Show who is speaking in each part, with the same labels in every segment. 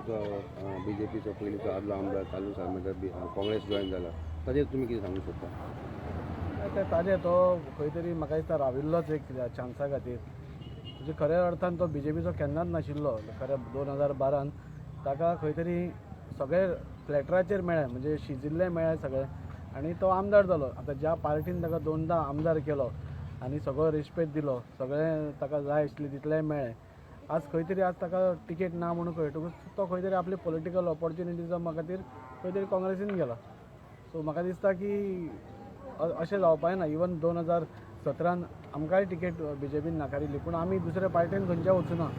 Speaker 1: वास्कोचो बीजेपीचो पयलींचो आदलो आमदार कार्लूस आल्मेदा काँग्रेस जॉयन जाला, ताजेर तुमी कितें सांगूंक सोदता?
Speaker 2: ते ताजे तो खंय तरी म्हाका दिसता राविल्लोच एक चान्सा खातीर. म्हणजे खऱ्या अर्थान तो बीजेपीचो केन्नाच नाशिल्लो. खरें 2012 ताका खंय तरी सगळे प्लॅटराचेर मेळ्ळें, म्हणजे शिजिल्लें मेळ्ळें सगळें आनी तो आमदार जालो. आतां ज्या पार्टीन ताका दोनदां आमदार केलो आनी सगळो रेस्पेद दिलो, सगळें ताका जाय आशिल्लें तितलेंय मेळ्ळें, आज खंय तरी आज ताका तिकेट ना म्हणून कळटकूच तो खंय तरी आपली पॉलिटिकल ऑपॉर्च्युनिटीजा खातीर खंय तरी काँग्रेसीन गेला. सो म्हाका दिसता की अशें जावपाक ना. इवन 2017 आमकांय तिकेट बीजेपीन नाकारिल्ली, पूण आमी दुसऱ्या पार्टीन खंयच्या वचूना,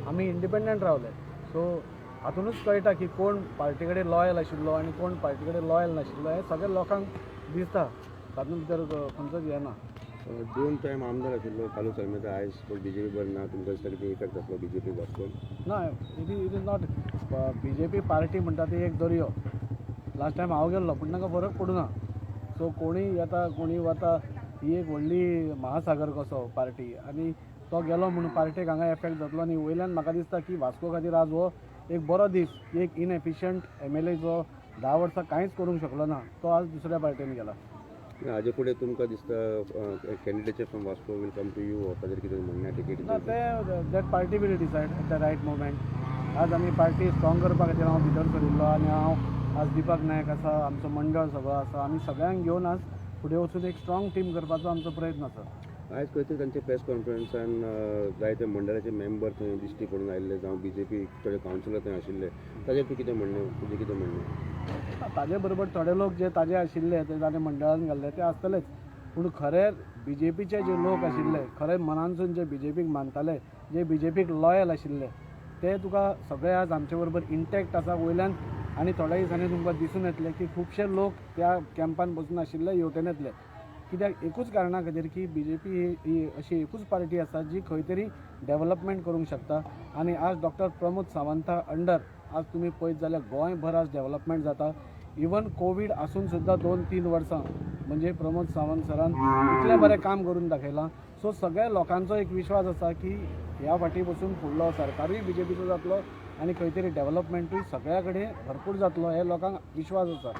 Speaker 2: आमी इंडिपेंडंट रावले. सो हातूनच कळटा की कोण पार्टी कडेन लॉयल आशिल्लो आनी कोण पार्टी कडेन लॉयल नाशिल्लो हें सगळ्या लोकांक दिसता. तातूंत भितर खंयचोच हें ना.
Speaker 1: दोन टायम आमदार आशिल्लो कार्लूस आल्मेदा आयज बीजेपी बरोबर ना, तुमकां दिसता कितें इफेक्ट जातलो बीजेपी वास्कोन?
Speaker 2: ना, it is not. BJP party म्हणटा ती एक दर्यो. लास्ट टायम हांव गेल्लो पूण तांकां फरक पडूं ना. सो कोणूय येता, कोणूय वता, ही एक व्हडली महासागर कसो पार्टी आनी तो गेलो म्हणून पार्टेक हांगा एफेक्ट जातलो. आनी वयल्यान म्हाका दिसता की वास्को खातीर आज हो एक बरो दीस की एक इनएफिशियंट एमएलए जो 10 वर्सां कांयच करूंक शकलो ना तो आज दुसऱ्या पार्टीन गेला.
Speaker 1: हाजे फुडें तुमकां दिसता candidature from Vasco will come to you, ताजेर कितें म्हणणें टिकेट?
Speaker 2: ना, ते that party will decide at the right moment. आज आमी पार्टी स्ट्रॉंग करपा खातीर हांव भितर सरिल्लो आनी हांव आज दीपक नायक आसा, आमचो मंडळ सगळो आसा, आमी सगळ्यांक घेवन आज फुडें वचून एक स्ट्रॉंग टीम करपाचो आमचो प्रयत्न आसा.
Speaker 1: आयज खंय तरी तांच्या प्रेस कॉन्फरन्सान जायते मंडळाचे मेंबर थंय दिश्टी पडून आयिल्ले, जावं बीजेपी थोडे कावन्सिलर थंय आशिल्ले, ताजेर तूं कितें म्हणणें, तुजें कितें म्हणणें?
Speaker 2: ताजे बरोबर थोडे लोक जे ताजे आशिल्ले ते ताणें मंडळान घाल्ले ते आसतलेच, पूण खरे बीजेपीचे जे लोक आशिल्ले, खरे मनानसून जे बीजेपीक मानताले, जे बीजेपीक लॉयल आशिल्ले, ते तुका सगळे आज आमचे बरोबर इंटॅक्ट आसा. वयल्यान आनी थोड्या दिसांनी तुमकां दिसून येतले की खुबशे लोक त्या कॅम्पान बसून आशिल्ले हेवटेन येतले. कित्याक? एकूच कारणा खातीर की बीजेपी ही अशी एकूच पार्टी आसा जी खंय तरी डेवलपमेंट करूंक शकता. आनी आज डॉक्टर प्रमोद सावंता अंडर आज तुमी पळयत जाल्यार गोंयभर आज डेवलपमेंट जाता. इवन कोवीड आसून सुद्दां 2-3 वर्सां म्हणजे प्रमोद सावंत सरान इतलें बरें काम करून दाखयलां. सो सगळ्या लोकांचो एक विश्वास आसा की ह्या फाटी बसून फुडलो सरकारूय बीजेपीचो जातलो आनी खंय तरी डेवलपमेंटूय सगळ्या कडेन भरपूर जातलो हे लोकांक विश्वास आसा.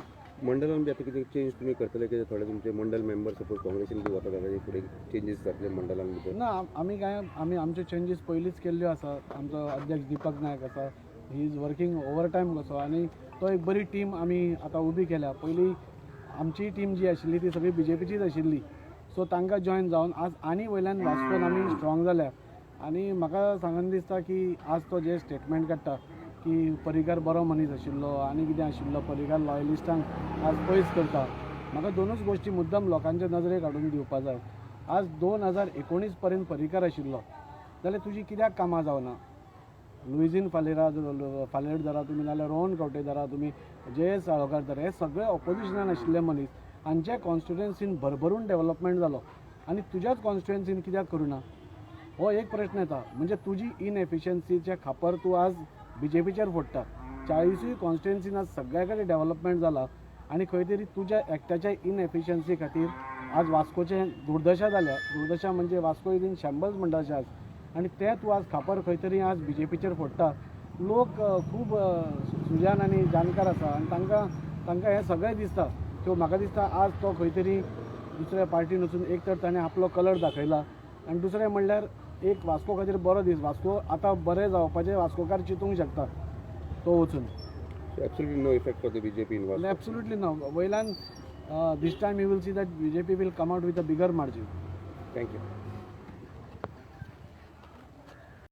Speaker 1: मंडळान बी आतां कितें चेंज तुमी करतले कितें? थोडे तुमचे मंडळ मेंबर सपोज काँग्रेसीन बी वता जाल्यार फुडें चेंजीस जातले मंडळान भितर?
Speaker 2: ना, आमी काय आमी आमच्यो चेंजीस पयलींच केल्ल्यो आसा. आमचो अध्यक्ष दीपक नायक आसा, he is working over time कसो आनी तो एक बरी टीम आमी आतां उबी केल्या. पयलीं आमची टीम जी आशिल्ली ती सगळी बीजेपीचीच आशिल्ली. सो तांकां जॉयन जावन आज आनी वयल्यान वास्कोन आमी स्ट्रॉंग जाल्या. आनी म्हाका सांगन दिसता की आज तो जे स्टेटमेंट काडटा की पर्रीकार बरो मनीस आशिल्लो आनी कितें आशिल्लो, पर्रीकार लॉयलिस्टांक आज पयस करता, म्हाका दोनूच गोश्टी मुद्दम लोकांच्या नजरेक हाडून दिवपा जाय. आज 2019 पर्यंत पर्रीकार आशिल्लो जाल्यार तुजी कित्याक कामां जावना? लुईझीन फालेरा फालेर धरा तुमी, नाल्यार रोहन खंवटे धरा तुमी, जयेश साळोकार धरा, हे सगळे ऑपोजिशनान आशिल्ले मनीस, हांच्या कॉन्स्टिट्युएन्सीन भरभरून डेवलपमेंट जालो आनी तुज्याच कॉन्स्टिट्युएन्सीन कित्याक करूं ना, हो एक प्रश्न येता. म्हणजे तुजी इनएफिशियन्सीचें खापर तूं आज बीजेपीचेर फोडटा. 40ूय कॉन्स्टिट्युएन्सीन आज सगळ्या कडेन डेवलपमेंट जाला आनी खंय तरी तुज्या एकट्याच्या इनएफिशियन्सी खातीर आज वास्कोचें दुर्दशा जाल्या. दुर्दशा म्हणजे वास्को is in shambles म्हणटा अशें आज, आनी तें तूं आज खापर खंय तरी आज बीजेपीचेर फोडटा. लोक खूब सुजान आनी जाणकार आसा आनी तांकां हें सगळें दिसता. सो म्हाका दिसता आज तो खंय तरी दुसऱ्या पार्टीन वचून एक तर ताणें आपलो कलर दाखयला आनी दुसरें म्हणल्यार एक वास्को खातीर बरो दीस. वास्को आतां बरें जावपाचें वास्कोकार चिंतूंक शकता तो वचून.
Speaker 1: Absolutely no effect for the BJP in Vasco?
Speaker 2: Absolutely no. वयल्यान this time you will see that BJP will come out with a bigger margin.
Speaker 1: Thank you.